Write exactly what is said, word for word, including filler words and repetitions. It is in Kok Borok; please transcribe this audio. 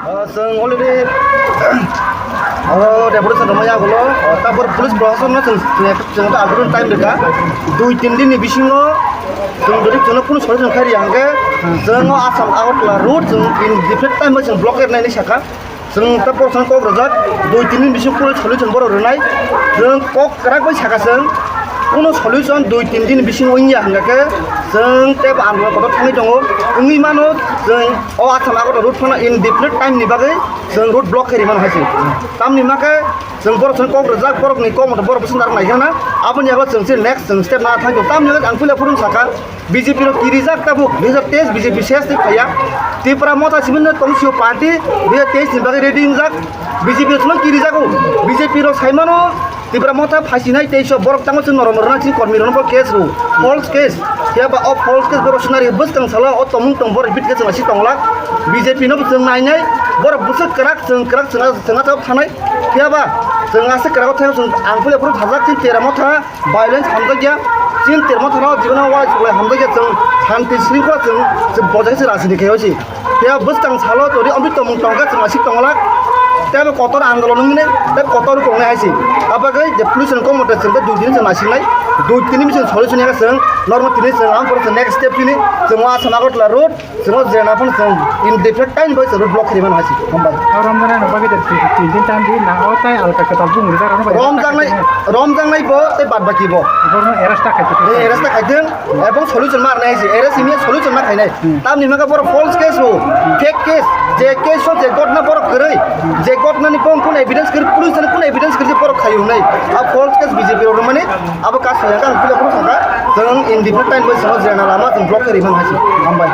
Ah, chwng already, ah, deputation rwmani yagulo, ah, tabor police proshasonno chwng, chwng, chwng to aboni time rwkha. Dui tin din ni bisingo chwng jodi chwngno kunu solution khai rwya hwnkhe, chwng o Assam Agartala road chwng in different time bai chwng block khainai hinwi sakha. Chwng tabor chwng kok rwjak, dui tin din bisingo kunu solution borok rwnai. Chwng kok kwrak bai sakha chwng, kunu solution dui tin din bisingo wngya hwnkhe, chwng teibo andolon kotor thangwi tongo. Wngwi mano chwng o Assam Agartala road phano indefinite time ni bagwi chwng road block khe rimano hai se. Tamni hwnkhe chwng borok chwng kok rwjak, borokni kok moto borok bwswk narwk nai khe na. Aboni yago chwng se next chwng step na thang tongo. Tamni hwnkhe ang puila phuru sakha, B J P rok kirijak tabuk, dui hajar teis B J P ses twi phaiya. Tipra Motha simi no tong sio party, dui hajar teis ni bagwi ready wngjak. B J P rok no kirijago, B J P rok sai mano, Tipra Motha phaisinai tei so borok tamo chwng norok norok chini kormi rokno bo case rw, false case. Phiya ba o false case borok sinari bwskang salo o tomung tong borok repeat case nasi tonglak. B J P no bo chwng nainai borok bwswk kwrak chwng kwrak chwng chwng thanai. Phiya ba chwng aswk kwrak thai chwng ang puila phuru thajak chini Tipra Motha violence hamjakya. Chini Tipra Motha no jibon o uaisuk lai hamjakya chwng shanti shringkhola chwng chwng bojai se rajniti khai o si. Phiya bwskang salo tori omo tomung tongkha chwng aswk tonglak. Tei bo kotor andolon wngwi nai, tei kotor tongnai hai se. Abagwi je police ni komote chwng tei dui din chwng naising nai, dui tini bichwng solution ya chwng normal tini chwng ang pore chwng next step tini chwng o Assam Agartala road chwng o jena phano chwng in different time bai chwng road block khaimani hai se. Hambai. O romjaknai no bagwi de tin din time di na o tai alka kwtal bung rijak rok no bagwi romjaknai, romjaknai bo tei bad baki bo. Borno arrest ta khai. Tei arrest ta khai thwng. Ebong solution ma rwnai se, arrest himya solution ma khainai. Hmm. Tamni hwnba khe borok false case o, fake case, je case o je gotna borok kwrwi, je gotnani pong kun evidence kwrwi, police ani kun evidence kwrwi borok khai hwnwi. A false case B J P rok rwmani abo kaso ya kang pila phuru sakha, chwng indefinite time bai chwng jena lama chwng block khe rwmani hai se. Hambai.